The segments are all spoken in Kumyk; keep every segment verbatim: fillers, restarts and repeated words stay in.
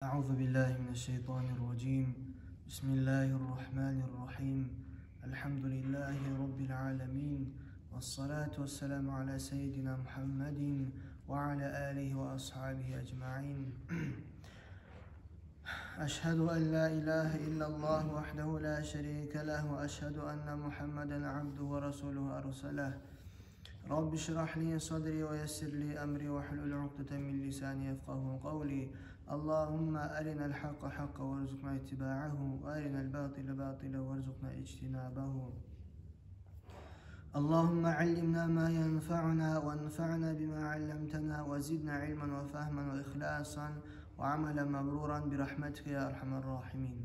أعوذ بالله من الشيطان الرجيم. بسم الله الرحمن الرحيم. الحمد لله رب العالمين. والصلاة والسلام على سيدنا محمد وعلى آله وأصحابه أجمعين. أشهد أن لا إله إلا الله وحده لا شريك له، وأشهد أن محمدا عبده ورسوله أرسله. رب اشرح لي صدري ويسر لي أمري واحلل عقدة من لساني يفقهوا قولي. اللهم أرنا الحق حقا وارزقنا اتباعه، وأرنا الباطل باطلا وارزقنا اجتنابه. اللهم علمنا ما ينفعنا وانفعنا بما علمتنا وزدنا علما وفهما وإخلاصا وعملا مبرورا برحمتك يا أرحم الراحمين.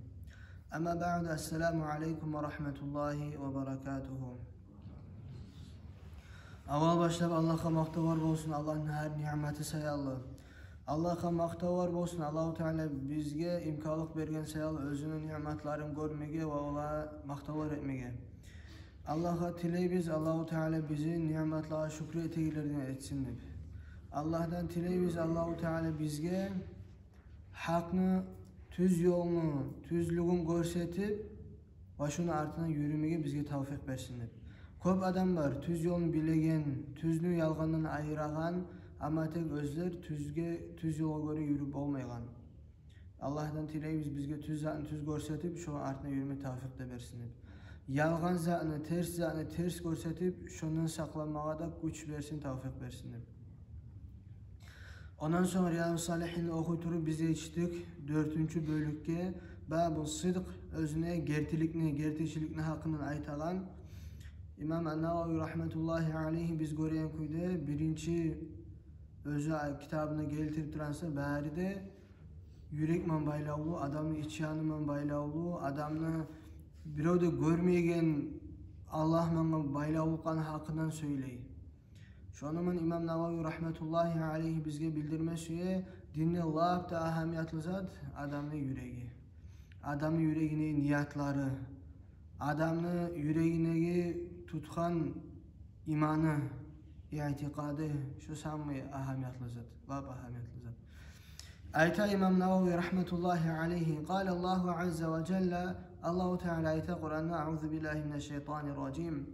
أما بعد، السلام عليكم ورحمة الله وبركاته. Аввал башлап Аллагьгъа макътавлар болсун, Аллагьны гьар ниъматы саялы. Аллагьгъа макътавлар болсун, Аллагьу Таала бизге имканлыкъ берген саялы оьзюню ниъматларын гёрмеге ва олагъа макътавлар этмеге. Аллагьгъа тилейбиз, Аллагьу Таала бизин ниъматлагъа шюкюр этегенлерден этсин деп. Аллагьдан тилейбиз, Аллагьу Таала бизге гьакъны, тюз ёлну тюзлюгюн гёрсетип, ва шуну артындан юрюмеге бизге тавфикъ берсин деп. Кёп адам бар, тюз ёлну билеген, тюзню ялгъандан айырагъан, амма тек оьзлер тюзге, тюз ёлгъа гёре юрюп болмайгъан. Аллагьдан тилейбиз, бизге тюз затны тюз гёрсетип, шону артындан юрюме тавфикъ да берсин деп. Ялгъан затны, терс затны терс гёрсетип, шондан сакъланмагъа да гюч берсин, тавфикъ берсин деп. Ондан сонг Риядус-Салигьинни охуй туруп биз етишдик дёртюнчю бёлюкге, бабу сыдкъ, оьзюне гертиликни, гертичиликни гьакъындан айтагъан. Имам Ан-Нававий рагьматуллагьи алайгьи биз гёрген кюйде биринчи оьзю китабында гелтирип турагъан буса, бары да юрек ман байлавлу, адамны ич яны ман байлавлу, адамны бирев де гёрмейген Аллагь ман байлавлукъланы гьакъындан сёйлей. Шону ман Имам Нававий рагьматуллагьи алайгьи бизге билдирме сюе, динде лап да агьамиятлы зат адамны юреги. Адамны юрегиндеги ниятлары, адамны юрегиндеги тутгъан иманы, иътикъады, шу самый агьамиятлы зат, лап агьамиятлы зат. Айта Имам Нававий рагьматуллагьи алайгьи: قال الله عز وجل, Аллагьу Таала айта Къуранда: أعوذ بالله من الشيطان الرجيم.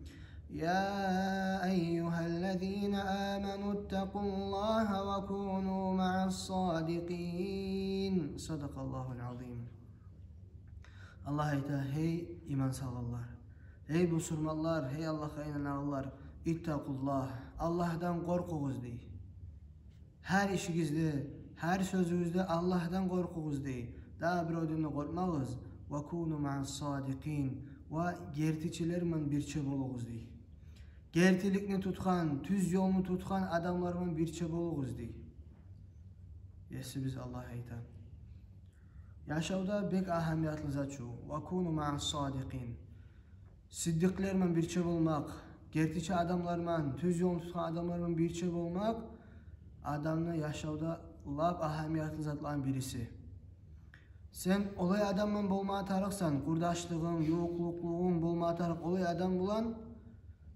يا أيها الذين آمنوا اتقوا الله وكونوا مع الصادقين. صدق الله العظيم. Аллагь айта: гьей иман салгъанлар, гьей бусурманлар, гьей Аллагьгъа инанагъанлар, اتقوا الله, Аллагьдан къоркъугъуз, дей. Гьар ишигизде, гьар сёзюгюзде Аллагьдан къоркъугъуз, дей. Дагъы биревден де къоркъмагъыз. وكونوا مع الصادقين, ва гертичилер ман бирче болугъуз, дей. Гертиликни тутгъан, тюз ёлну тутгъан адамлар ман бирче болугъуз, дей. Есибиз Аллагь айта. Яшавда бек агьамиятлы зат шу. وكونوا مع الصادقين. Сиддикълер ман бирче болмакъ, гертичи адамлар ман, тюз ёлну тутгъан адамлар ман бирче болмакъ адамны яшавда лап агьамиятлы затланы бириси. Сен олай адам ман болма тарыкъсан, къурдашлыгъынг, ювукълукълугъунг болма тарыкъ олай адам булан,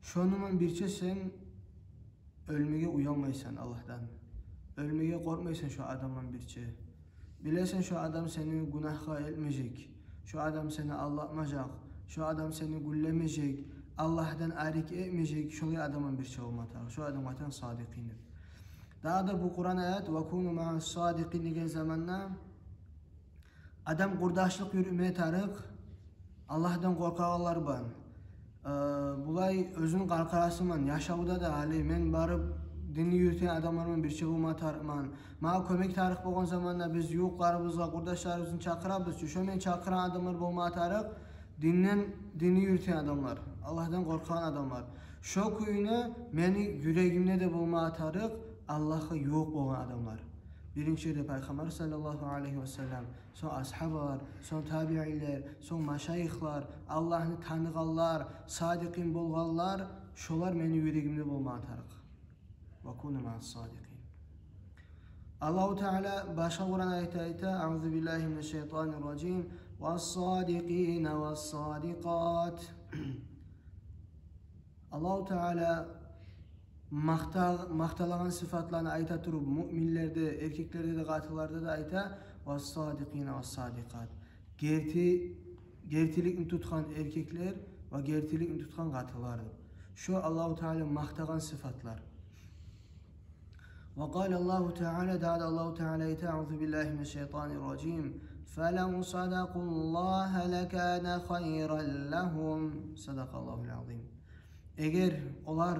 шону ман бирче сен оьлмеге уялмайсан Аллагьдан. Оьлмеге къоркъмайсан шо адам ман бирче. Билесен, шо адам сени гюнагьгъа элтмежек, шо адам сени алдатмажакъ, шо адам сени гюллемежек, Аллагьдан арек этмежек, шолай адам ман бирче болма тарыкъ. Шо адамгъа айтагъан садикъин деп. Дагъы да бу Къуран аят, وكونوا مع الصادقين деген заманда, адам къурдашлыкъ юрютме тарыкъ Аллагьдан къоркъагъанлар булан. Э, булай оьзюню къаркъарасы ман, яшавда да, гьали мен барып динни юрютеген адамлар ман бирче болма тарыкъман. Магъа кёмек тарыкъ болгъан заманда биз ювукъларыбызгъа, къурдашларыбызны чакъырабыз чы, шо мен чакъырагъан адамлар болма тарыкъ, динден, динни юрютеген адамлар, Аллагьдан къоркъагъан адамлар. Шо кюйде мени юрегимде де болма тарыкъ Аллагьгъа ювукъ болгъан адамлар. Биринчи ерде Пайхаммар саллаллагьу алайгьи ва саллам, сонг асгьабалар, сонг табиинлер, сонг машайихлар, Аллагьны таныгъанлар, садикъин болгъанлар, шолар мени юрегимде болма тарыкъ. وكونوا مع الصادقين. Аллагьу Таала башгъа Къуран аятда айта: أعوذ بالله من الشيطان الرجيم. والصادقين والصادقات. Аллагьу Таала макъта-, макъталагъан сыфатланы айта туруп, муъминлерде, эркеклерде де, къатынларда да айта: والصادقين والصادقات. Герти, гертиликни тутгъан эркеклер ва гертиликни тутгъан къатынлар. Шо Аллагьу Таала макътагъан сыфатлар. وقال الله تعالى, дагъы да Аллагьу Таала айта: أعوذ بالله من الشيطان الرجيم. فلو صدقوا الله لكان خيرا لهم. صدق الله العظيم. Эгер олар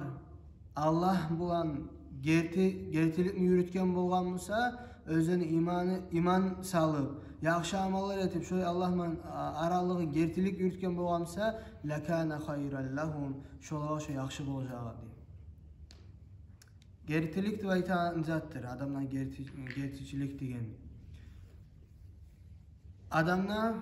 Аллагь булан герти, гертиликни юрютген болгъан буса, оьзлени иманы, иман салып, яхшы амаллар этип, шо Аллагь булан, а, аралыгъы гертилик юрютген болгъан буса, لكان خيرا لهم, шолагъа шо яхшы болажакъ эди. Гертилик деп айтагъан затдыр адамлар герти-, гертичилик деген. Адамны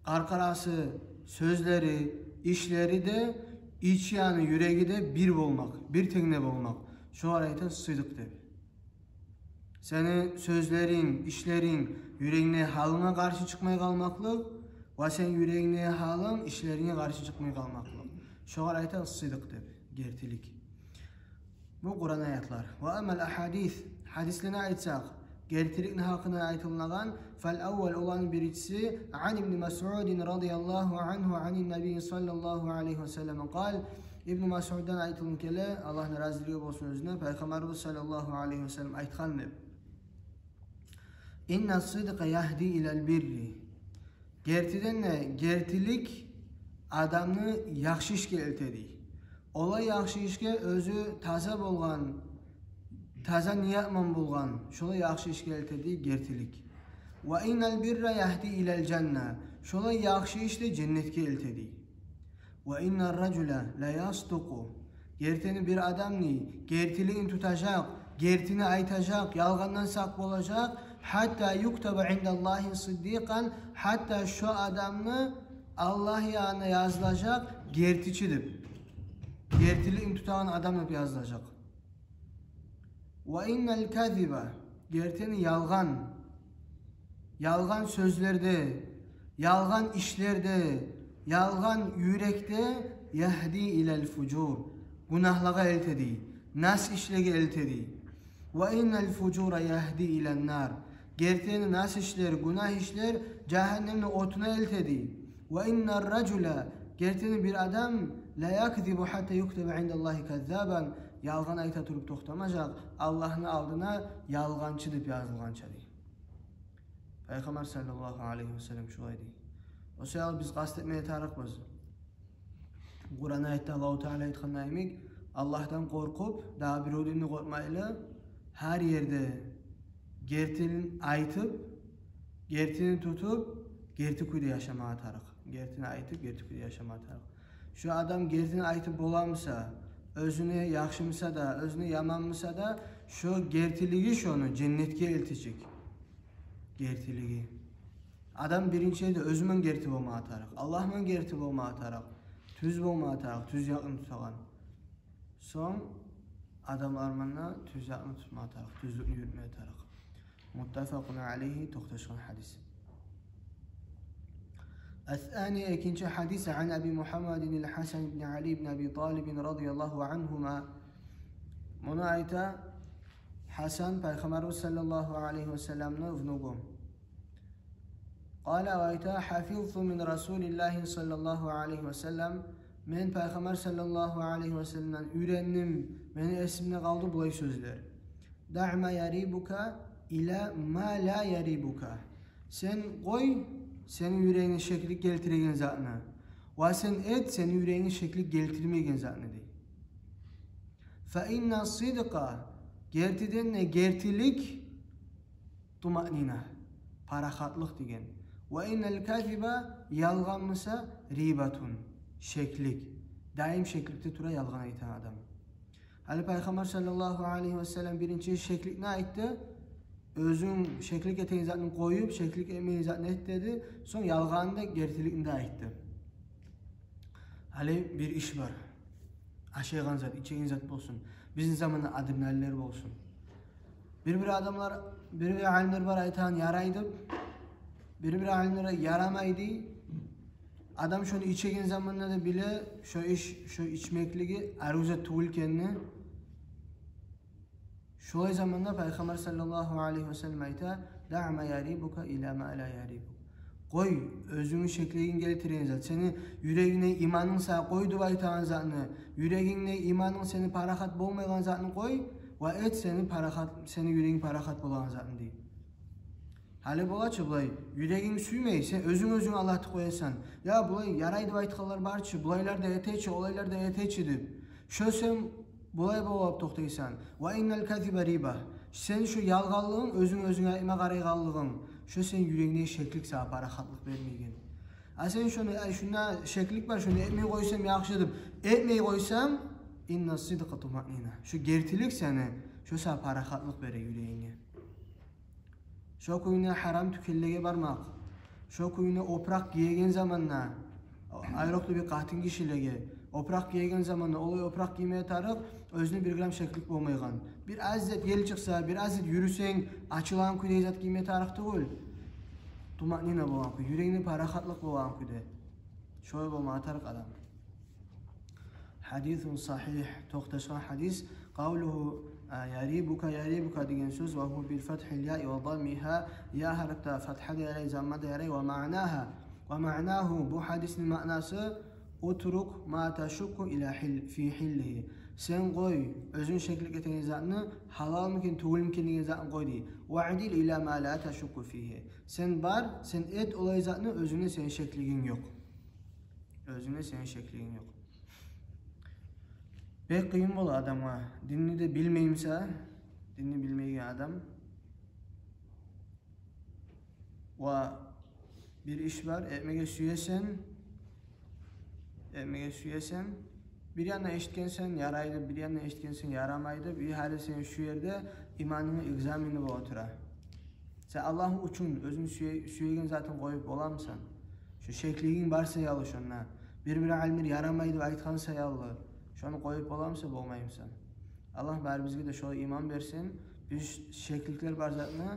къаркъарасы, сёзлери, ишлери де, ич яны, юреги де бир болмакъ, бир тенге болмакъ. Шогъар айта сыдыкъ деп. Сени сёзлеринг, ишлеринг юрегинге, гьалынга къаршы чыкъмай къалмакълыкъ, ва сени юрегинге, гьалынг ишлеринге къаршы чыкъмай къалмакълыкъ. Шогъар айта сыдыкъ деп, гертилик. Бу Къуран аятлар. وأما الأحاديث, гьадислени айтсакъ, гертиликни гьакъында айтылынагъан, فالأول, оланы биринчиси, عن ابن مسعود رضي الله عنه عن النبي صلى الله عليه وسلم قال, Ибну Масъуддан айтылып геле, Аллагьны разилиги болсун оьзюне, Пайхаммарыбыз саллаллагьу алайгьи васаллам айтгъан деп: إن الصدق يهدي إلى البر. Гертиден де, гертилик адамны яхшы ишге элте дей. Олай яхшы ишге, оьзю таза болгъан, таза ният булан болгъан, шолай яхшы ишге элте дей гертилик. وإن البر يهدي إلى الجنة. Шолай яхшы иш де женнетге элте дей. وإن الرجل ليصدق. Гертиден бир адам дей гертилигин тутажакъ, гертини айтажакъ, ялгъандан сакъ болажакъ. حتى يكتب عند الله صديقا. Гьатта шо адамны Аллагь янына язылажакъ гертичи деп. Гертилигин тутагъан адам деп язылажакъ. وإن الكذب, гертиден ялгъан, ялгъан сёзлерде, ялгъан ишлерде, ялгъан юрекде, يهدي إلى الفجور, гюнагьлагъа элте дей, нас ишлеге элте дей. وإن الفجور يهدي إلى النار. Гертиден нас ишлер, гюнагь ишлер жагьаннемни отуна элте дей. وإن الرجل, гертиден бир адам, ليكذب حتى يكتب عند الله كذابا, ялгъан айта туруп токътамажакъ, Аллагьны алдына ялгъанчы деп язылгъанча дей. Пайхаммар саллаллагьу алайгьи васаллам шулай дей. О саялы биз къаст этмеге тарыкъбыз. Къуран аятда Аллагьу Таала айтгъан йимик, Аллагьдан къоркъуп, дагъы биревден де къоркъмайлы, гьар ерде гертини айтып, гертини тутуп, герти кюйде яшамагъа тарыкъ. Гертини айтып, герти кюйде яшамагъа тарыкъ. Шо адам гертини айтып боламыса, оьзюне яхшымыса да, оьзюне яманмыса да, шо гертилиги шону женнетге элтежек. Гертилиги. Адам биринчилей де оьзю булан герти болмагъа тарыкъ, Аллагь булан герти болмагъа тарыкъ, тюз болмагъа тарыкъ, тюз якъны тутагъан. Сонг адамлар булан да тюз якъны тутмагъа тарыкъ, тюзлюкню юрютмеге тарыкъ. متفق عليه, токъташгъан гьадис. الثاني, экинчи гьадис, عن أبي محمد الحسن بن علي بن أبي طالب رضي الله عنهما. Муну айта Гьасан, Пайхаммарыбыз саллаллагьу алайгьи васалламны внугу. قال, айта: حفظت من رسول الله صلى الله عليه وسلم, мен Пайхаммар саллаллагьу алайгьи васалламдан уьйрендим, мени эсимде къалды булай сёзлер: دع ما يريبك إلى ما لا يريبك. Сен къой сени юрегинге шеклик гелтиреген затны, ва сен эт сени юрегинге шеклик гелтирмеген затны, дей. فإن الصدق, гертиден де гертилик, طمأنينة, парахатлыкъ деген. وإن الكذب, ялгъан буса, ريبة, шеклик. Даим шекликде тура ялгъан айтагъан адам. Гьали Пайхаммар саллаллагьу алайгьи васаллам биринчи шекликни айтды. Оьзюнг шеклик этеген затны къоюп, шеклик этмеген затны эт деди. Сонг ялгъанны да, гертиликни де айтды. Гьали бир иш бар. Ашайгъан зат, ичеген зат болсун. Бизин заманда адреналинлер болсун. Бир-бир адамлар, бир-бир алимлер бар айтагъан ярай деп. Бир-бир алимлер ярамай дей. Адам шону ичеген заманда да биле, шо иш, шо ичмеклиги арив зат тюгюл экенни. Шолай заманда Пайхаммар саллаллагьу алайгьи васаллам айта: «Даъ ма ярибука ила ма ла ярибук». Къой, оьзюнгню шеклигинг гелтиреген зат, сени юрегингде иманынг сагъа къой деп айтагъан затны, юрегингде иманынг сени парахат болмайгъан затны къой, ва эт сени парахат, сени юрегинг парахат болагъан затны, дей. Гьали бола чы булай, юрегинг сюймей, сен оьзюнг оьзюнге алдатып къоясан. Я, булай ярай деп айтгъанлар бар чы, булайлар да эте чи, олайлар да эте чи деп. Шо сен булай болуп токътайсан. «Ва иннал казиба риба». Сен шо ялгъанлыгъынг, оьзюнг оьзюнге айтма къарайгъанлыгъынг, шо сени юрегингде шеклик, сагъа парахатлыкъ бермейген. А сен шону, ай, шунда шеклик бар, шону этмей къойсам яхшы деп, этмей къойсанг, «инна сидкъа тумаънина». Шо гертилик сени, шо сагъа парахатлыкъ бере юрегинге. Шо кюйде гьарам тюкенлеге бармакъ, шо кюйде опуракъ гиеген заманда, айрокъда бир къатын гишилеге, опуракъ гиеген заманда, олай опуракъ гийме тарыкъ, оьзюнде бир грамм шеклик болмайгъан. Бир аз зат ел чыкъса, бир аз зат юрюсенг, ачылагъан кюйде зат гийме тарыкъ тюгюл. Тумаънина болгъан кюй, юрегинде парахатлыкъ болгъан кюйде. Шолай болма тарыкъ адам. Гьадисун сагьигь, токъташгъан гьадис. Къавлугьу, а, «ярибука», «ярибука» деген сёз, ва гьува би фатгьил яи ва даммигьа, я гьарпда фатгьа да ярай, замма да ярай, ва маънагьа, ва маънагьу, бу гьадисни маънасы: «Утрук ма ташукку ила гьил-, фи гьиллигьи». Сен къой, оьзюнг шеклик этеген затны, гьалалмы экен, тюгюлмю экен деген затны къой, дей. «Ва адил ила ма ла ташукку фигьи». Сен бар, сен эт олай затны, оьзюнгде сени шеклигинг ёкъ. Оьзюнгде сени шеклигинг ёкъ. Бек къыйын бола адамгъа, динни де билмей буса, динни билмейген адам. Ва бир иш бар, этмеге сюесен, этмеге сюесен, бир яндан эшитгенсен, ярай деп, бир яндан эшитгенсен, ярамай деп, и гьали сени шу ерде иманынгны экзамени болуп тура. Сен Аллагь учун оьзюнг сюе-, сюеген затынгны къоюп боламысан? Шо шеклигинг бар саялы шонда. Бир-бир алимлер ярамай деп айтгъан саялы. Шону къоюп боламысан, болмаймысан? Аллагь барыбызгъа да шолай иман берсин. Биз шекликлер бар затны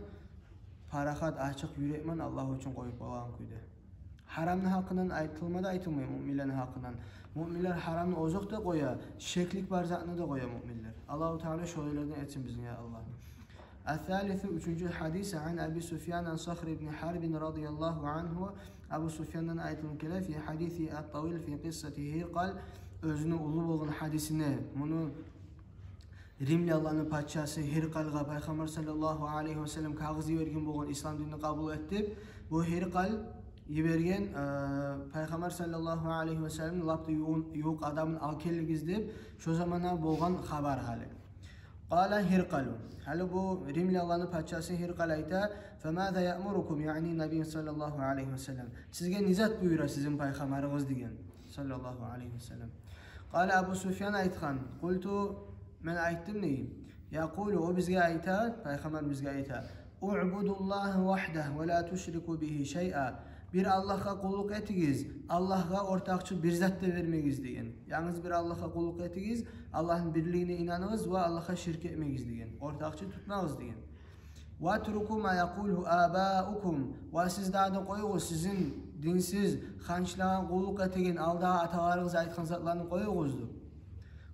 парахат, ачыкъ юрек мен Аллагь учун къоюп болагъан кюйде. Гьарамны гьакъындан айтылма да айтылмай муъминлени гьакъындан. Муъминлер гьарамны озокъда къоя, шеклик бар затны да къоя муъминлер. Аллагьу Таала шолайлардан этсин бизин, я Аллагь. Ас-салису, уьчюнчю гьадис, ан Аби Суфьян ан Сахр ибн Гьарбин радияллагьу ангьу, Абу Суфьяндан айтылып геле, фи гьадисигьи ат-тавил фи къиссати Гьиркъал, оьзюню уллу болгъан гьадисине, муну римлянланы пачасы Гьиркъалгъа Пайхаммар саллаллагьу алайгьи ва саллам кагъыз йиберген болгъан, ислам динни къабул эт деп. Бу Гьиркъал йиберген, э, Пайхаммар саллаллагьу алайгьи ва салламны лап да ювукъ, ювукъ адамын алып гелигиз деп, шо заманда болгъан хабар гьали. Къала Гьиркъалу. Гьали бу римлянланы пачасы Гьиркъал айта: «Фамаза яъмурукум», яъни Наби саллаллагьу алайгьи ва саллам. «Сизге не зат буюра сизин пайхаммарыгъыз?» деген. Саллаллагьу алайгьи ва саллам. Къала Абу Суфьян айтгъан: «Къулту», мен айтдым, дей. «Якъулу», о бизге айта, пайхаммар бизге айта: «Уъбудуллагьа вагьдагь ва ла тушрику бигьи шайъа». Бир Аллагьгъа къуллукъ этигиз, Аллагьгъа ортакъчы бир зат да бермегиз деген. Янгыз бир Аллагьгъа къуллукъ этигиз, Аллагьны бирлигине инаныгъыз ва Аллагьгъа ширк этмегиз деген. Ортакъчы тутмагъыз деген. «Ватруку ма якъулугьу абаукум». Ва сиз дагъы да къоюгъуз сизин динсиз, ханчлагъа къуллукъ этеген алдагъы аталарыгъыз айтгъан затланы къоюгъуз деп.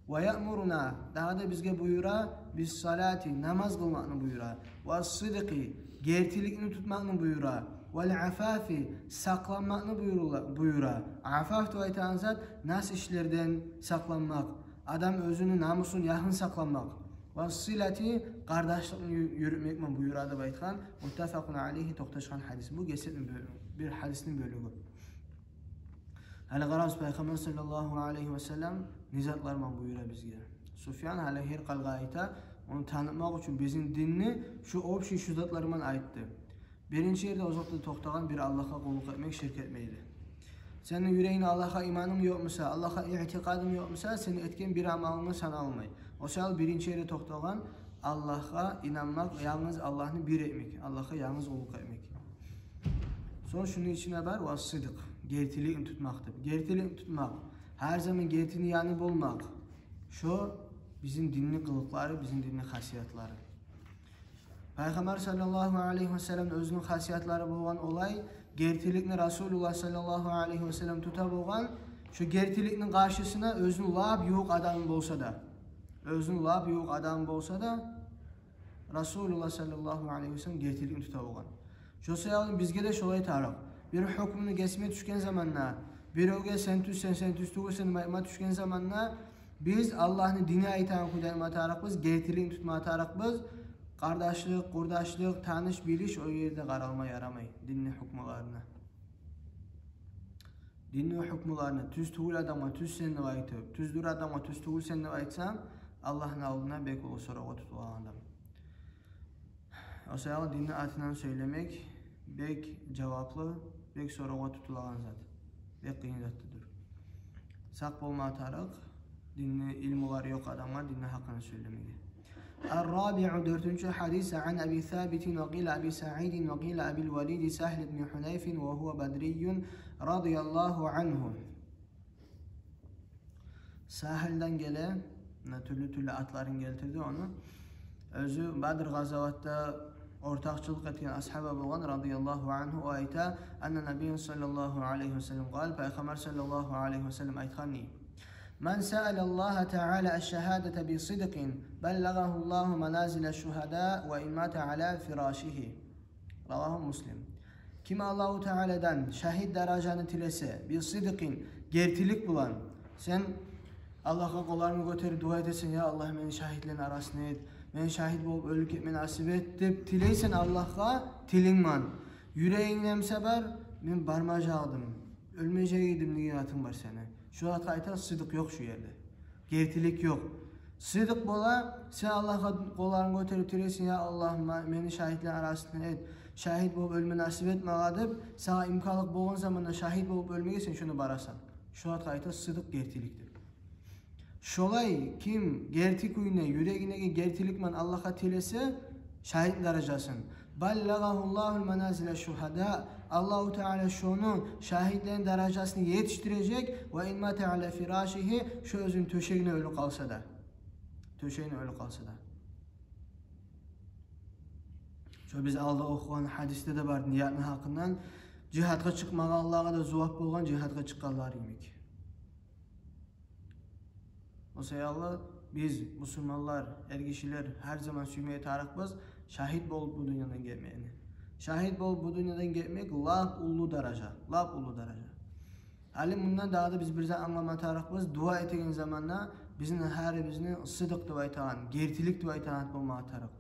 «Ва яъмуруна», дагъы да бизге буюра, «бис-салати», намаз къылмакъны буюра, «вас-сидкъи», гертиликни тутмакъны буюра, «вал-афафи», сакъланмакъны буюрула-, буюра. Афаф деп айтагъан зат нас ишлерден сакъланмакъ, адам оьзюню намусун, ягьын сакъланмакъ. «Вас-силати», къардашлыкъны ю-, юрютмекни буюра деп айтгъан. Муттафакъун алайгьи, токъташгъан гьадис. Бу гесекни бёл-, бир гьадисни бёлюгю. Гьали къарагъыз, Пайхаммар саллаллагьу алайгьи ва саллам не затлар булан буюра бизге. Суфьян гьали Гьиркъалгъа айта, ону танытмакъ учун бизин динни шу общий шу затлар булан айтды. Биринчи ерде озокъда токътагъан бир Аллагьгъа къуллукъ этмек, ширк этмейли. Сени юрегингде Аллагьгъа иманынг ёкъ буса, Аллагьгъа иътикъадынг ёкъ буса, сени этген бир амалынг саналмай. О саялы биринчи ерде токътагъан Аллагьгъа инанмакъ, янгыз Аллагьны бир этмек, Аллагьгъа янгыз къуллукъ этмек. Сонг шуну ичинде бар «вас-сидкъ», гертиликни тутмакъ деп. Гертиликни тутмакъ, гьар заман гертини янында болмакъ. Шо бизин динни къылыкълары, бизин динни хасиятлары. Пайхаммар саллаллагьу алайгьи ва саллам оьзюню хасиятлары болгъан олай, гертиликни Расулуллагь саллаллагьу алайгьи ва саллам тута болгъан, шо гертиликни къаршысына оьзюню лап ювукъ адамы болса да, оьзюню лап ювукъ адамы болса да, Расулуллагь саллаллагьу алайгьи ва саллам гертиликни тута болгъан. Шо саялы бизге де шолай тарыкъ. Бир гьукмуну гесме тюшген заманда, биревге «сен тюзсен, сен тюз тюгюлсен» деп айтма тюшген заманда, биз Аллагьны дини айтагъан кюйде айтма тарыкъбыз, гертиликни тутма тарыкъбыз. Къардашлыкъ, къурдашлыкъ, таныш-билиш о ерде къаралма ярамай динни гьукмуларына. Динни гьукмуларына, тюз тюгюл адамгъа «тюзсен» деп айтып, тюздюр адамгъа «тюз тюгюлсен» деп айтсанг, Аллагьны алдына бек уллу соравгъа тутулагъан адам. О саялы динни атындан сёйлемек бек жаваплы, бек соравгъа тутулагъан зат, бек къыйын затдыр. Сакъ болма тарыкъ динни илмулары ёкъ адамгъа динни гьакъында сёйлемеге. الرابع, дёртюнчю гьадис, عن أبي ثابت وقيل أبي سعيد وقيل أبي الوليد سهل بن حنيف وهو بدري رضي الله عنه. Сагьлдан геле, муна тюрлю-тюрлю атларын гелтирди ону. Оьзю Бадр къазаватда ортакъчылыкъ этген асгьаба болгъан, радияллагьу ангьу, о айта: أن النبي صلى الله عليه وسلم قال, Пайхаммар саллаллагьу алайгьи ва саллам айтгъан дей: من سأل الله تعالى الشهادة بصدق بلغه الله منازل الشهداء وإن مات على فراشه. رواه مسلم. Ким Аллагьу Тааладан шагьит даражаны тилесе, бисидкъин, гертилик булан, сен Аллагьгъа къолларынгны гётерип дуа этесен: «Я Аллагь, мени шагьитлени арасына эт, мени шагьит болуп оьлюп гетме насип эт», — деп тилейсен Аллагьгъа тилинг булан. Юрегингде буса бар: «Мен бармажакъ эдим, оьлмежек эдим», — деген затынг бар сени. Шо затгъа айта сыдыкъ ёкъ шо ерде. Гертилик ёкъ. Сыдыкъ бола, сен Аллагьгъа къолларынгны гётерип тилейсен: «Я Аллагь, ма-, мени шагьитлени арасына эт, шагьит болуп оьлме насип эт магъа», — деп, сагъа имканлыкъ болгъан заманда шагьит болуп оьлмеге сен шону барасан. Шо затгъа айта сыдыкъ, гертилик деп. Шолай ким герти кюйде, юрегиндеги гертилик булан Аллагьгъа тилесе шагьитни даражасын, «баллагъагьуллагьу маназила шугьада», Аллагьу Таала шону шагьитлени даражасына етишдирежек, «ва ин мата ала фирашигьи», шо оьзюню тёшегинде оьлюп къалса да. Тёшегинде оьлюп къалса да. Шо биз алда охугъан гьадисде де бар ниятны гьакъындан: жигьатгъа чыкъмагъанлагъа да зувап болгъан жигьатгъа чыкъгъанлар йимик. О саялы биз, мусулманлар, эргишилер, гьар заман сюймеге тарыкъбыз шагьит болуп бу дюньядан гетмекни. Шагьит болуп бу дюньядан гетмек лап уллу даража, лап уллу даража. Гьали мундан дагъы да биз бир зат англама тарыкъбыз: дуа этеген заманда бизин гьарибизни сыдыкъ деп айтагъан, гертилик деп айтагъан болмагъа тарыкъ.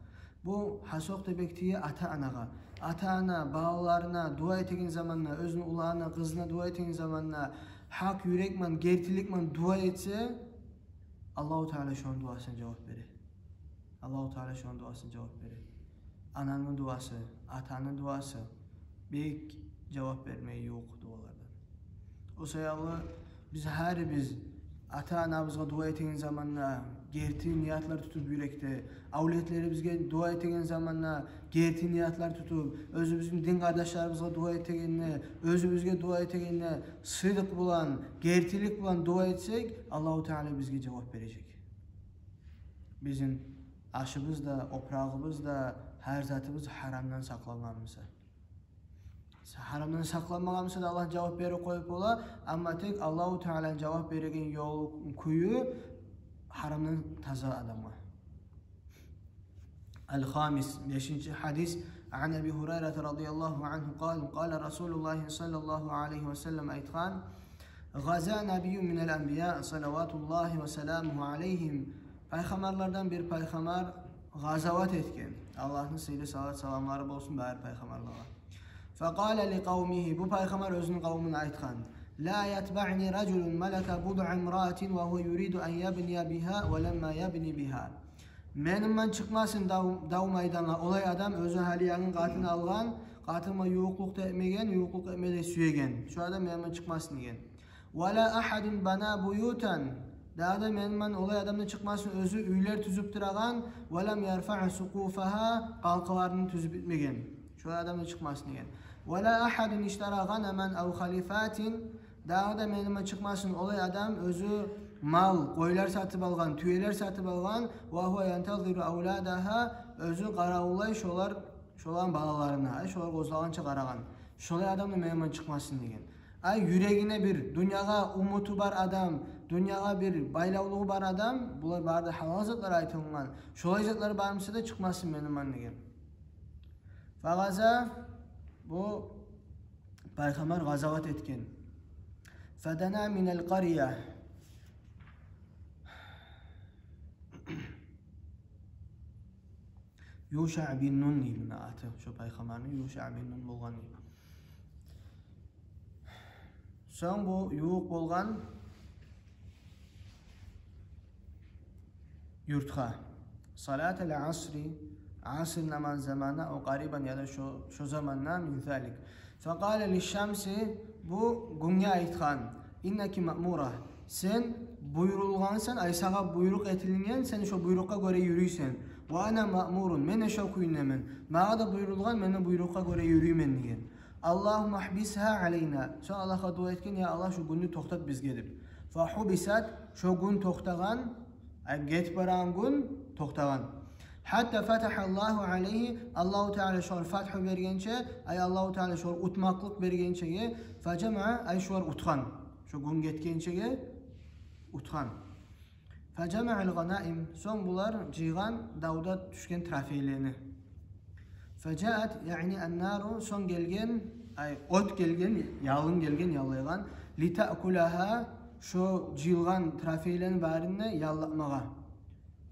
Бу гьасокъда бек тие ата-анагъа. Ата-ана балаларына дуа этеген заманда, оьзюню уланына, къызына дуа этеген заманда гьакъ юрек булан, гертилик булан дуа этсе, Аллагьу Таала шону дуасына жавап бере. Аллагьу Таала шону дуасына жавап бере. Ананы дуасы, атаны дуасы бек жавап бермеге ювукъ дуалардан. О саялы биз гьарибиз ата-анабызгъа дуа этеген заманда герти ниятлар тутуп юрекде, авлетлерибизге дуа этеген заманда герти ниятлар тутуп, оьзюбюзню дин къардашларыбызгъа дуа этегенде, оьзюбюзге дуа этегенде сыдыкъ булан, гертилик булан дуа этсек, Аллагьу Таала бизге жавап бережек. Бизин ашыбыз да, опурагъыбыз да, гьар затыбыз гьарамдан сакълангъан буса. Гьарамдан сакъланмагъан буса да, Аллагь жавап берип къоюп бола, амма тек Аллагьу Тааланы жавап береген ёл, кюю гьарамдан таза адамгъа. Ал-хамис, бешинчи гьадис. Ан Аби Гьурайрата радияллагьу ангьу къала: къала Расулуллагьи саллаллагьу алайгьи ва саллам айтгъан: «Гъаза набийюн минал анбия, салаватуллагьи ва саламугьу алайгьим». Пайхаммарлардан бир пайхаммар гъазават этген. Аллагьны сыйлы салат-саламлары болсун бары пайхаммарлагъа. Факъала ли къавмигьи, бу пайхаммар оьзюню къавмуна айтгъан: «Ла ятбаъни ражулун малака будъа имраатин ва гьува юриду ан ябния бигьа ва ламма ябни бигьа». Мени булан чыкъмасын дав, дав майданына олай адам, оьзю гьали янгы къатын алгъан, къатынгъа ювукълукъ да этмеген, ювукълукъ этмеге де сюеген. Шо адам мени булан чыкъмасын деген. «Ва ла агьадун бана буютан». Дагъы да мени булан олай адам да чыкъмасын, оьзю уьйлер тюзюп турагъан, «ва лам ярфаъ сукъуфагьа», къалкъаларын тюзюп битмеген. Шолай адам да чыкъмасын деген. «Ва ла агьадун иштара гъанаман ав халифатин». Дагъы да мени булан чыкъмасын олай адам, оьзю мал, къойлар сатып алгъан, тюелер сатып алгъан, «ва гьува янтазиру авладагьа», оьзю къаравуллай шолар, шоланы балаларына, ай, шолар къозгъалгъанча къарагъан. Шолай адам да мени булан чыкъмасын деген. Ай, юрегине бир дюньягъа умуту бар адам, дюньягъа бир байлавлугъу бар адам, булар бары да гьалал затлар айтылгъан, шолай затлар бар буса да чыкъмасын мени ман деген. Фагъаза, бу пайхаммар гъазават этген. Фадана минал къария. Юша бин Нун дей муну аты, шо пайхаммарны Юша бин Нун болгъан дей. Сонг бу ювукъ болгъан юртгъа. Салатал асри, аср намаз заманына, ав къарибан, яда шо, шо заманына, мин залик. Факъала лишшамси, бу гюнге айтгъан: иннаки маъмура, сен буюрулгъансан, ай, сагъа буйрукъ этилинген, сен шо буйрукъгъа гёре юрюйсен. Ва ана маъмурун, мен де шо кюйдемен. Магъа да буюрулгъан, мен де буйрукъгъа гёре юрюймен деген. Аллагьумма гьбисгьа алайна. Сонг Аллагьгъа дуа этген: я Аллагь, шу гюнню токътат бизге деп. Фагьубисат, шо гюн токътагъан, ай, гетип барагъан гюн токътагъан. Гьатта фатагьа Аллагьу алайгьи, Аллагьу Таала шогъар фатгьу бергенче, ай, Аллагьу Таала шогъар утмакълыкъ бергенчеге, фажамаа, ай, шолар утгъан. Шо гюн гетгенчеге утгъан. Фажамаал гъанаим, сонг булар жыйгъан давда тюшген трофейлени. Фажаат, яъни аннару, сонг гелген, ай, от гелген, ялын гелген, яллайгъан, литаъкулагьа, шо жыйылгъан трофейлени барын да яллатмагъа.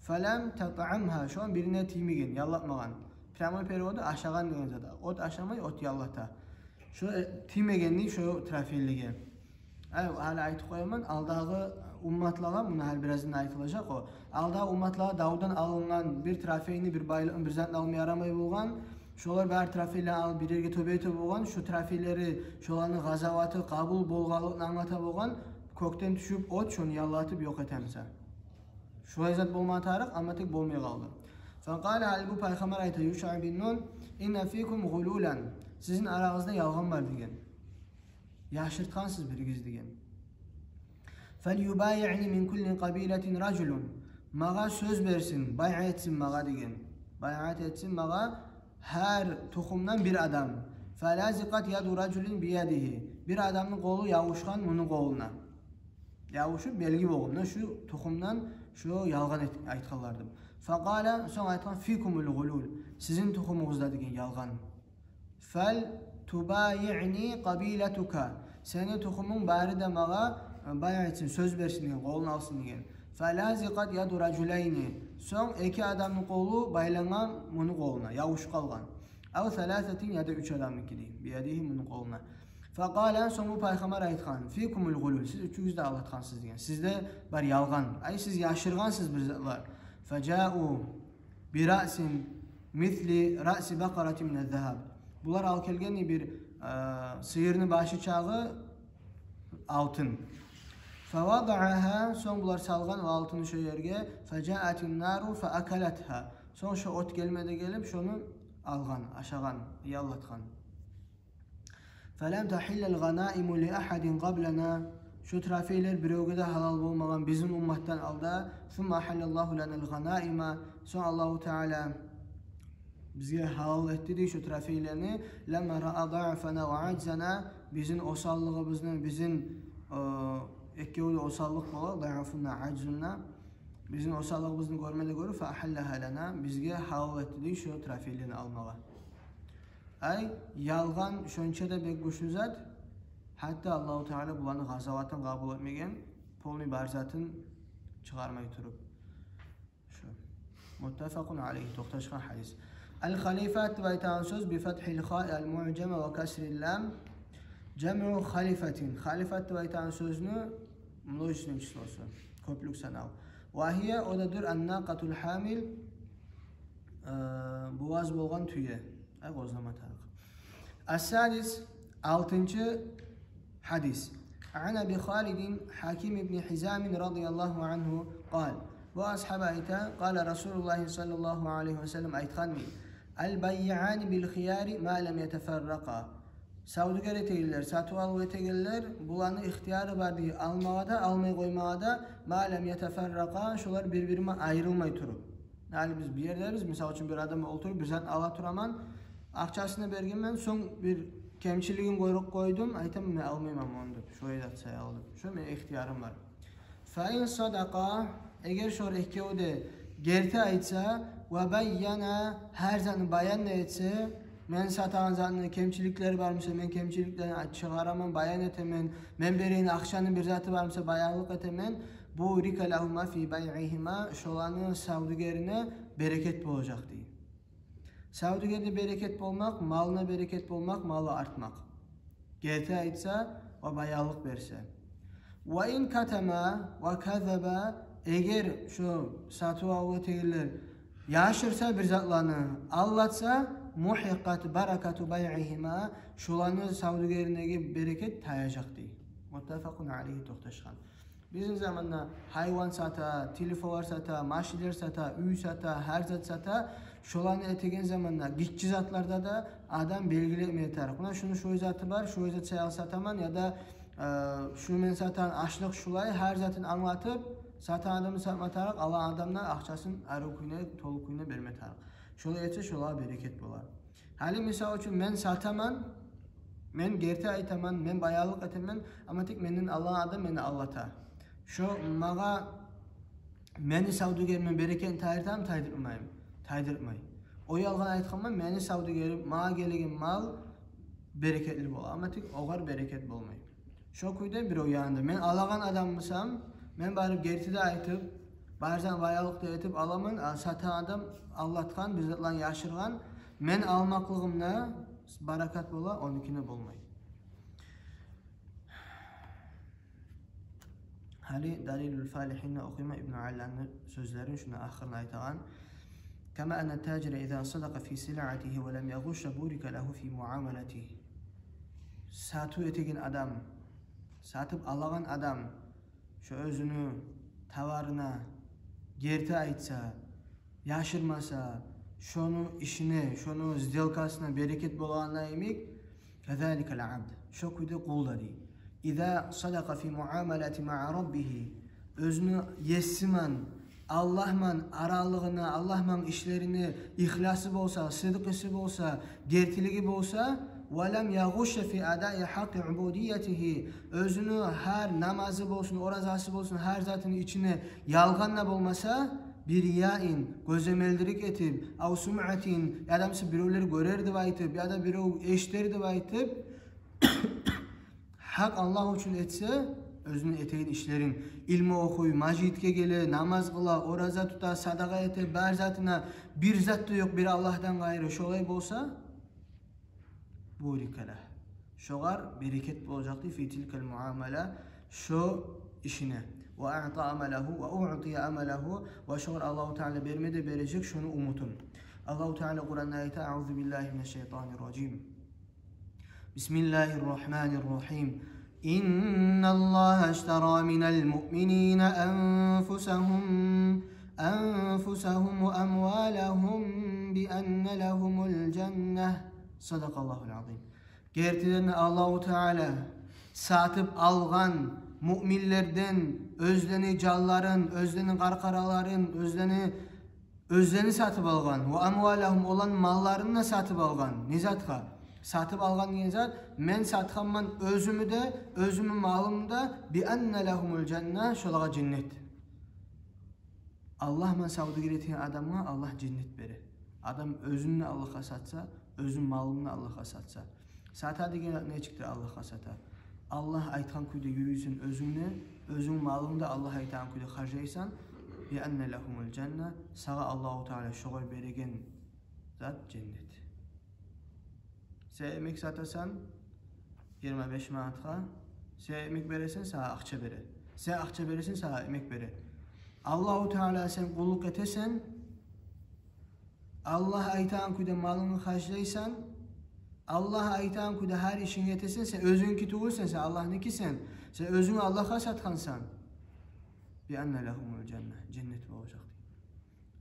Фалам татъамгьа, шону бирине тиймеген, яллатмагъан. Прямой переводу ашагъан деген зат. От ашамай, от яллата. Шо, э, тиймегенни шо трофейлеге. Ай, гьали айтып къояман, алдагъы умматлагъа, муна гьали бираздан айтылажакъ о. Алдагъы умматлагъа давдан алынгъан бир трофейни, бир байлыкъны, бир затны алма ярамай болгъан. Шолар бары трофейлени алып бир ерге тёбете болгъан. Шо трофейлери, шоланы гъазаваты къабул болгъанлыгъын англата болгъан. Кёкден тюшюп от шону яллатып ёкъ этемиса. Шолай зат болма тарыкъ, амма тек болмай къалды. Факъала, гьали бу пайхаммар айта, Юша бин Нун: инна фикум гъулулан. Сизин арагъызда ялгъан бар деген. Яшыртгъансыз биригиз деген. Фальюбайиъни мин кулли къабилатин ражулун. Магъа сёз берсин, байъа этсин магъа деген. Байъат этсин магъа гьар тухумдан бир адам. Фалазикъат яду ражулин биядигьи. Бир адамны къолу явушгъан муну къолуна. Явушуп, белги болгъан. Муна шу тухумдан шу ялгъан эт-, айтгъанлар деп. Факъала, сонг айтгъан: фикумул гъулул. Сизин тухумугъузда деген ялгъан. Фалтубайиъни къабилатука. Сени тухумунг бары да магъа, э, байъа этсин, сёз берсин деген, къолун алсын деген. Фалазикъат яду ражулайни. Сонг эки адамны къолу байлангъан муну къолуна, явушуп къалгъан. Ав саласатин, яда уьч адамныкиди, биядигьи, муну къолуна. Факъала, сонг бу пайхаммар айтгъан: фикумул гъулул, сиз уьчюгюз де алдатгъансыз деген. Сизде бар ялгъан. Ай, сиз яшыргъансыз бир затлар. Фажау бираъсин мисли раъси бакъаратин мин загьаб. Булар алып гелген бир, э, сыйырны башы чакъы алтын. Фавадаъагьа, сонг булар салгъан о алтынны шо ерге, фажаатин нару фаакалатгьа. Сонг шо от гелме де гелип, шону алгъан, ашагъан, яллатгъан. Фалам тахиллал гъанаиму ли ахадин къаблана. Шо трофейлер биревге де гьалал болмагъан бизин умматдан алда. Сумма ахаллаллагьу ланал гъанаима. Сонг Аллагьу Таала бизге гьалал этди дей шо трофейлени. Ламма раа даъфана ва ажзана. Бизин осаллыгъыбызны, бизин, э, экевю де осаллыкъ бола, даъфунна, ажзунна. Бизин осаллыгъыбызны гёрме де гёрюп, фа ахаллагьа лана, бизге гьалал этди дей шо трофейлени алмагъа. Ай, ялгъан шонча да бек гючлю зат, гьатта Аллагьу Таала буланы гъазаватын къабул этмеген, полный бар затын чыгъармай туруп. Шу. Муттафакъун алайгьи, токъташгъан гьадис. Ал-халифат деп айтагъан сёз, би фатгьил хаи ал-муъжама ва касрил лам, жамъу халифатин. Халифат деп айтагъан сёзню множественный числосу, кёплюк санав. Ва гьия, о да дюр, ан-накъатул гьамил, э, буваз болгъан тюе. Ай, къозлама тарыкъ. Ас-садис, алтынчы гьадис. Ан Аби Халидин Гьаким ибн Гьизамин радияллагьу ангьу къал. Бу асгьаб айта, къала Расулуллагьи саллаллагьу алайгьи ва саллам айтгъан дей: «Ал-баййиани бил-хияри ма лам ятафарракъа». Савдюгер этегенлер, сатыв-алыв этегенлер, буланы ихтияры бар дей, алмагъа да, алмай къоймагъа да, ма лам ятафарракъа, шолар бир-бирине айрылмай туруп. Гьали биз бу ердебиз, мисал учун, бир адам олтуруп, бир зат ала тураман, акъчасын бергенмен, сонг бир кемчилигин гёрюп къойдум, айтаман, мен алмайман ону деп, шолай зат саялы деп. Шо мени ихтиярым бар. فإن صدقا, эгер шо экеви де герти айтса, وبينا, гьар затны баян да этсе, мен сатагъан затны кемчиликлери бар буса, мен кемчиликлерин чыгъараман, баян этемен, мен береген акъчаны бир заты бар буса, баянлыкъ этемен, بورك لهما في بيعهما, шоланы савдюгерине берекет болажакъ дей. Савдюгерде берекет болмакъ, малына берекет болмакъ, малы артмакъ. Герти айтса ва баянлыкъ берсе. وإن كتما وكذبا, эгер шо сатып алып этегенлер яшырса бир затланы, алдатса, محقت بركة بيعهما, шоланы савдюгериндеги берекет таяжакъ дей. متفق عليه, токъташгъан. Бизин заманда гьайван сата, телефонлар сата, машинлер сата, уьй сата, гьар зат сата. Шоланы этеген заманда гиччи затларда да адам белгилемеге тарыкъ. Муна шуну шулай заты бар, шулай зат саялы сатаман, яда, э, шуну мен сатагъан ашлыкъ шулай, гьар затын англатып, сатагъан адамны сатма тарыкъ, алагъан адамны акъчасын арив кюйде, толу кюйде берме тарыкъ. Шолай этсе, шолагъа берекет болар. Гьали, мисал учун, мен сатаман, мен герти айтаман, мен баянлыкъ этемен, амма тек менден алагъан адам мени алдата. Шо магъа, мени савдюгериме берекетни тайдырамы, тайдырмаймы? Тайдырмай. О ялгъан айтгъанман, мени савдюгерим, магъа гелеген мал берекетли бола, амма тек огъар берекет болмай. Шо кюйде бирев янында. Мен алагъан адам бусам, мен барып герти де айтып, бар зат баянлыкъ да этип аламан, а сатагъан адам алдатгъан, бир затланы яшыргъан, мен алмакълыгъымда баракат бола, онукинде болмай. Гьали Далилул Фалихинде охуйман Ибну Алланы сёзлерин, шуну ахырына айтагъан. كما أن التاجر إذا صدق في سلعته ولم يغش بورك له في معاملته. Сатыв этеген адам, сатып алагъан адам, шо оьзюню товарына герти айтса, яшырмаса, шону ишине, шону сделкасына берекет болагъанда йимик, كذلك العبد, шо кюйде къул да дей. إذا صدق في معاملته مع ربه, оьзюню есиман, Аллагьман аралыгъына, Аллагьман ишлерине ихласы болса, сыдыкъысы болса, гертилиги болса, ولم يغش في أداء حق عبوديته, оьзюню гьар намазы болсун, оразасы болсун, гьар затыны ичине ялгъан да болмаса, برياء, гёземелдилик этип, أو سمعة, яда буса биревлер гёрер деп айтып, яда бирев эшитер деп айтып, гьакъ Аллагь учун этсе, оьзюню этеген ишлерин, илму охуй, межитге геле, намаз къыла, ораза тута, садагъа эте, бар затына бир зат да ёкъ бир Аллагьдан къайры, шолай болса, بورك له, шогъар берекет болажакъ дей, في تلك المعاملة, шо ишине. وأعطى أمله, وأعطي أمله, ва шогъар Аллагьу Таала берме де бережек шону умутун. Аллагьу Таала Къуранда айта: أعوذ بالله من الشيطان الرجيم. بسم الله الرحمن الرحيم. إن الله اشترى من المؤمنين أنفسهم، أنفسهم وأموالهم بأن لهم الجنة. صدق الله العظيم. Гертиден Аллагьу Таала сатып алгъан муъминлерден оьзлени жанларын, оьзлени къаркъараларын, оьзлени, оьзлени сатып алгъан. وأموالهم, оланы малларын да сатып алгъан. Не затгъа? Сатып алгъан деген зат, мен сатгъанман оьзюмню де, оьзюмню малымны да, بأن لهم الجنة, шолагъа женнет. Аллагьман савдюгер этген адамгъа Аллагь женнет бере. Адам оьзюн де Аллагьгъа сатса, оьзюн малын да Аллагьгъа сатса. Сата деген зат нечикдир Аллагьгъа сата? Аллагь айтгъан кюйде юрюйсен оьзюнг де, оьзюнг малынг да Аллагь айтгъан кюйде харжлайсан. بأن لهم الجنة, сагъа Аллагьу Таала шогъар береген зат женнет. Сен эмек сатасан йигирма беш манатгъа, сен эмек бересен, сагъа акъча бере. Сен акъча бересен, сагъа эмек бере. Аллагьу Таалагъа сен къуллукъ этесен, Аллагь айтагъан кюйде малынгны харжлайсан, Аллагь айтагъан кюйде гьар ишинг этесен, сен оьзюнгнюки тюгюлсен, сен Аллагьныкисан, сен оьзюнгню Аллагьгъа сатгъансан. بأن لهم الجنة, женнет болажакъ дей.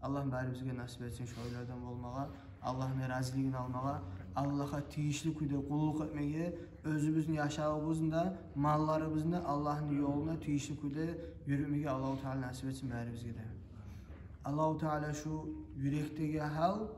Аллагь барыбызгъа насип этсин шолайлардан болмагъа, Аллагьны разилигин алмагъа, Аллагьгъа тийишли кюйде къуллукъ этмеге, оьзюбюзню яшавубузну да, малларыбызны да Аллагьны ёлуна тийишли кюйде юрютмеге Аллагьу Таала насип этсин барыбызгъа да. Аллагьу Таала шу юрекдеги гьал,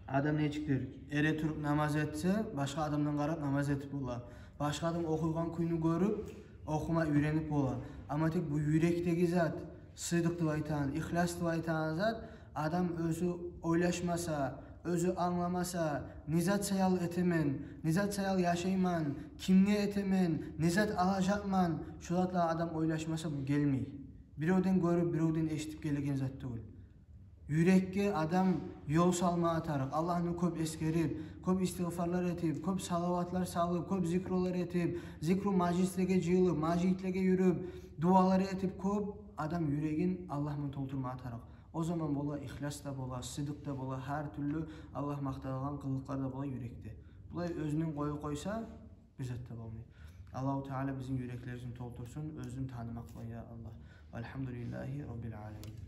адам нечикдир? Эретуруп намаз этсе, башгъа адамдан къарап намаз этип бола. Башгъа адам охуйгъан кюйню гёрюп, охума уьйренип бола. Амма тек бу юрекдеги зат, сыдыкъ деп айтагъан, ихлас деп айтагъан зат, адам оьзю ойлашмаса, оьзю англамаса, не зат саял этемен, не зат саял яшайман, кимге этемен, не зат алажакъман, шу затлагъа адам ойлашмаса, бу гелмей. Биревден гёрюп, биревден эшитип гелеген зат тюгюл. Юрекге адам ёл салмагъа тарыкъ. Аллагьны кёп эсгерип, кёп истигъфарлар этип, кёп салаватлар салып, кёп зикрулар этип, зикру мажлислеге жыйылып, мажитлеге юрюп, дуалар этип, кёп адам юрегин Аллагь булан толтурмагъа тарыкъ. О заман бола ихлас да бола, сыдыкъ да бола, гьар тюрлю Аллагь макътайгъан къылыкълар да бола юрекде. Булай оьзюнден къоюп къойса, бир зат да болмай. Аллагьу Таала бизин юреклерибизни толтурсун оьзюн танымакъ булан, я Аллагь. Валгьамдулиллагьи Раббил аламин.